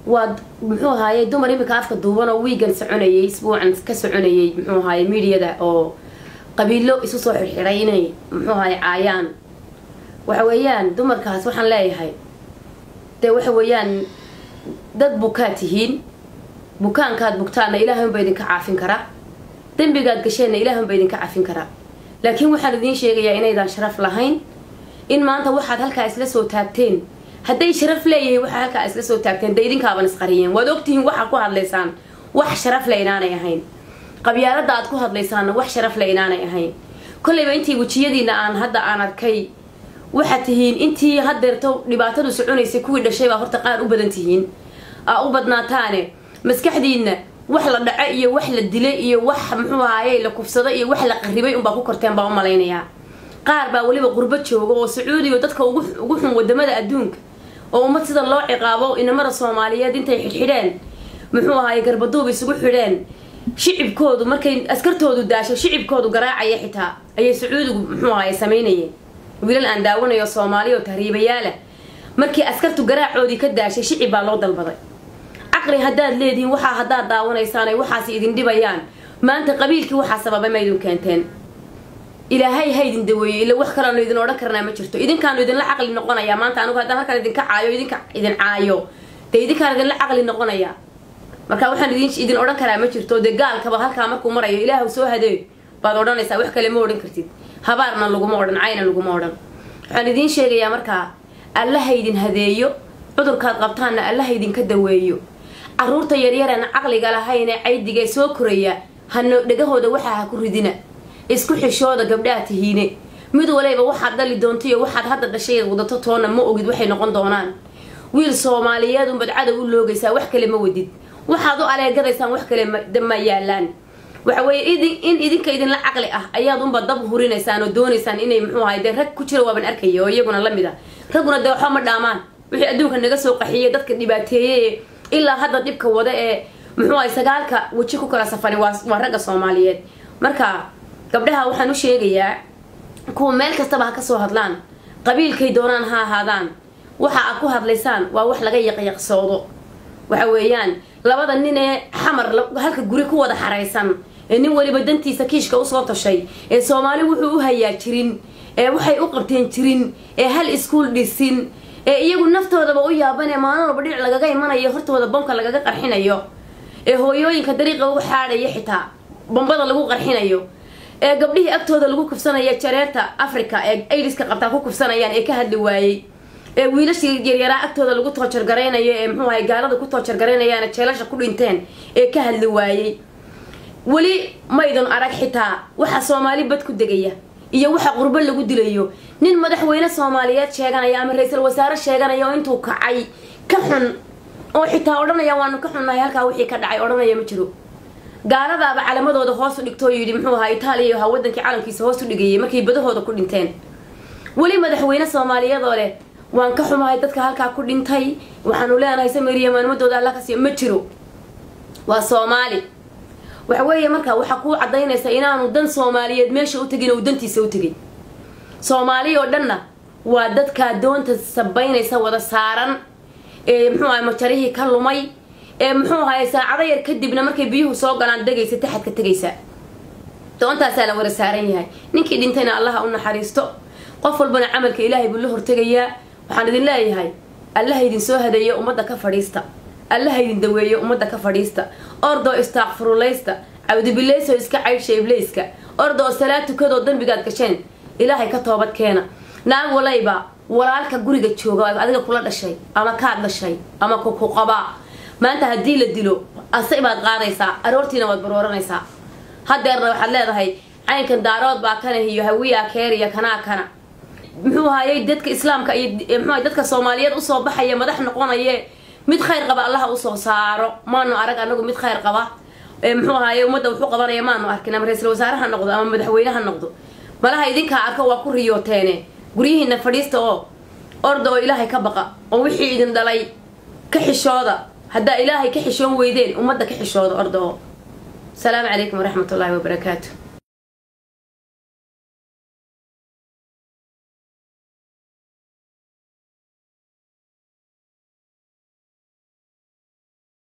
Waa muxuu ahaaye dumar iminka afka duuban oo wiigan soconayay, isbuucan ka soconayay muxuu ahaaye miidiyada, oo qabiilo isu soo xirxiray inay muxuu ahaaye caayaan. Waxa weeyaan dumarkaas waxaan leeyahay, dee waxa weeyaan dad bukaa tihiin, bukaankaad bugtaanna Ilaahay unba idinka caafin karaa, dembigaad gasheenna Ilaahay unba idinka cafin karaa. Laakiin waxaan idiin sheegayaa inaydaan sharaf lahayn, in maanta waxaad halkaa isla soo taagteen, hadday sharaf leeyihiin waxaa halkaa isla soo taagteen, dee idinkaaban isqariyeen. Waad ogtihiin waxaad ku hadlaysaan wax sharaf le inaanay ahayn, qabyaalada aad ku hadlaysaanna wax sharaf le inaanay ahayn. Kolleyba intii wejiyadiina aan hadda aan arkay, waxaad tihiin intii haddeerto dhibaatadu soconaysay kuwii dhashay baa horta qaar u badan tihiin, aa u badnaataane. Maskaxdiina wax la dhaco iyo wax la dilay iyo wax muxuu ahaaye la kufsado iyo wax la qarribay unbaa ku korteen baa u malaynayaa. Qaar baa weliba qurbo jooga oo Sacuudiga, dadka ugu xun wadamada adduunka oo ummad sida loo ciqaabo, inamada Soomaaliyeed intay xidhxidheen muxuu ahaaye garbaduub isugu xidheen, shicibkoodu markay askartoodu daasho shicibkoodu garaacaya xitaa, ayay Sacuudigu muxuu ahaaye samaynayeen. Wiilal aan daawanayo Soomaaliya oo tahriibayaala, markii askartu garaacoodii ka daashay shicib baa loo dalbaday. Caqli haddaad leedihiin, waxaa haddaad daawanaysaan ay waxaas idin dhibayaan, maanta qabiilkii waxaa sababay ma idin keenteen? Ilaahay ha idin daweeyo, ila wax kaleanu idin odhan karnaa ma jirto. Idinkaanu idinla caqli noqonaya maanta. Anigu haddaan halkaan idinka caayo, idinka idin caayo, dee idinkaan idinla caqli noqonaya. Marka waxaan idin odhan karaa ma jirto. Dee gaalkaba halkaa markuu marayo Ilaahu soo hadeey baad odhanaysaa, wax kale ma odhan kartid. Habaarna laguma odhan, cayna laguma odhan. Waxaan idiin sheegayaa markaa, Alla ha idin hadeeyo, cudurkaad qabtaanna Alla ha idinka daweeyo. Caruurta yaryaraan caqliga lahayn ee caydiga ee soo koraya hano dhegahooda waxaa ha ku ridina. Isku xishooda, gabdhaha tihiine. Mid waliba waxaad dhali doonto iyo waxaad hadda dhashay wadato toona ma ogid waxay noqon doonaan. Wiil Soomaaliyeed unbaad cadow u loogaysaa, wax kale ma wadid. Waxaad u aleegadaysaan wax kale ma yaalaan. Waxa weeye in idinka idinla caqli ah ayaad unba dab hurinaysaan oo doonaysaan inay muxuu ahay dee rag ku jira waaban arkaya oo iyaguna lamid ah. Ragguna dee waxba ma dhaamaan wixii adduunka naga soo qaxiyey, dadka dhibaateeyey ee ilaa hadda dhibka wada ee muxuu ahay sagaalka weji ku kala safani waa ragga Soomaaliyeed. Marka gabdhaha waxaan u sheegayaa, kuwa meel kastaba ha kasoo hadlaan, qabiilkay doonaan ha ahaadaan, waxa aad ku hadlaysaan waa wax laga yaqyaqsoodo. Waxa weeyaan labada nin ee Xamar halka guri ku wada xaraysan ee nin waliba dantiisa kiishka usoo tashay, ee Soomaali wuxuu u hayaa jirin, ee waxay u qabteen jirin, ee hal iskuul dhisin, ee iyagu naftoodaba u yaaban, ee maalin walba dhinac lagaga imanayo, hortooda bomka lagaga qarxinayo, ee hooyooyinka dariiqa ugu xaadhaya xitaa bombada lagu qarxinayo, ee gabdhihii agtooda lagu kufsanaya, jareerta Africa ee aidiska qabtaa ku kufsanayaan, ee ka hadli waayey, ee wiilashii yaryaraa agtooda lagu toojargaraynayo, ee muxuu ahay gaalada ku toojargaraynayaana jeelasha ku dhinteen, ee ka hadli waayey. Weli maydun arag xitaa waxa Soomaali bad ku degaya iyo waxa qurbo lagu dilayo nin madaxweyne Soomaaliyeed sheeganaya ama ra-iisul wasaare sheeganaya oo intuu kacay ka xun oo xitaa odhanaya waanu ka xunnahay halkaa wixii ka dhacay odhanaya ma jiro. Gaaladaaba calamadooda hoos u dhigtoo yidhi muxuu ahaa Itaaliya ahaa wadankii calankiisa hoos u dhigayay markay badahooda ku dhinteen. Weli madaxweyne Soomaaliyeed oo leh waan ka xumahay dadka halkaa ku dhintay, waxaanu leenahay samiriya maalmadooda Alla ka siiyo, ma jiro. Waa Soomaali. Waxa weeye marka waxaa kuu cadaynaysa inaanu dan Soomaaliyeed meesha u tegin oo dantiisa u tegin. Soomaali oo dhanna waa dadkaa doonta sabaynaysa wada saaran ee muxuu ahay majarihii ka lumay, ee muxuu ahay saacado yar kadibna markay biyuhu soo galaan degaysa, taxadka tegaysa. Doontaasaa la wada saaran yahay. Ninkii dhintayna Allaha u naxariisto, qof walbana camalka Ilaahay buu la hortegayaa. Waxaan idin leeyahay, Allaha idin soo hadeeyo, ummadda ka fadhiista. Allaha idin daweeyo, ummadda ka fadhiista. Ordoo istaaqfurulaysta, cawdibilayso, iska caydhsha ibleyska. Ordoo salaad tukadoo dambigaad gasheen Ilaahay ka toobad keena. Naag walayba walaalka guriga jooga adiga kula dhashay ama kaad dhashay ama ku qabaa maanta haddii la dilo, ase baad qaadaysaa, aroortiina waad barooranaysaa. Hadeerna waxaad leedahay caynkan Daarood baa kana iyo Hawiyaa keer iyo kanaa kana muxuu ahayey dadka islaamka iyo muxuu dadka Soomaaliyeed usoo baxaya madax noqonaye. Mid khayr qaba Allaha usoo saaro. Maanu arag anagu mid khayr qaba ee muxuu ahaye ummadda wuxuu qabanaya, maanu arkin. Ama ra-iisul wasaare ha noqdo ama madaxweyne ha noqdo, malaha idinkaa arko, waa ku riyooteene. Guryihiina fadhiista oo orda oo Ilaahay ka baqa oo wixii idin dhalay ka xishooda. Haddaa Ilaahay ka xishoon weydeen, ummadda ka xishooda. Orda oo salaamu calaykum waraxmatullaahi wabarakaatu.